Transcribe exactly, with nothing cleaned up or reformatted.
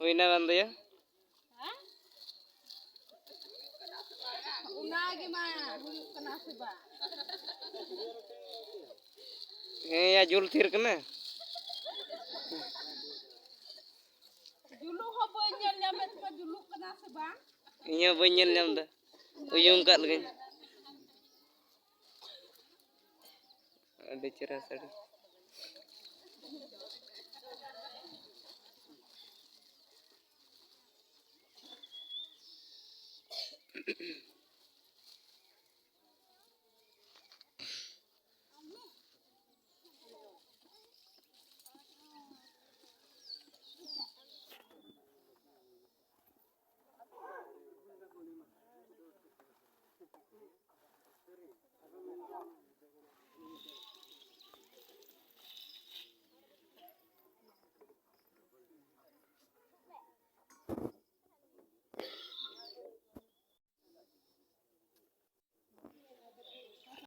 ᱦᱩᱭᱱᱟ ᱵᱟᱝ ᱫᱚᱭᱟ? ᱚᱱᱟ ᱜᱮ ᱢᱟ ᱦᱩᱭᱩᱜ ᱠᱟᱱᱟ ᱥᱮ ᱵᱟᱝ? ᱦᱮᱸ ᱭᱟ, ᱡᱩᱞ ᱛᱷᱤᱨ ᱠᱟᱱᱟ᱾ ᱡᱩᱞᱩᱜ ᱦᱚᱸ ᱵᱟᱹᱧ ᱧᱮᱞ ᱧᱟᱢᱮᱫ ᱠᱚᱣᱟ, ᱡᱩᱞᱩᱜ ᱠᱟᱱᱟ ᱥᱮ ᱵᱟᱝ? ᱤᱧ ᱦᱚᱸ ᱵᱟᱹᱧ ᱧᱮᱞ ᱧᱟᱢ ᱮᱫᱟ, ᱩᱭᱩᱝ ᱠᱟᱜ ᱞᱮᱠᱟᱧ᱾ ᱟᱹᱰᱤ ᱪᱮᱦᱨᱟ ᱥᱟᱹᱲᱤ᱾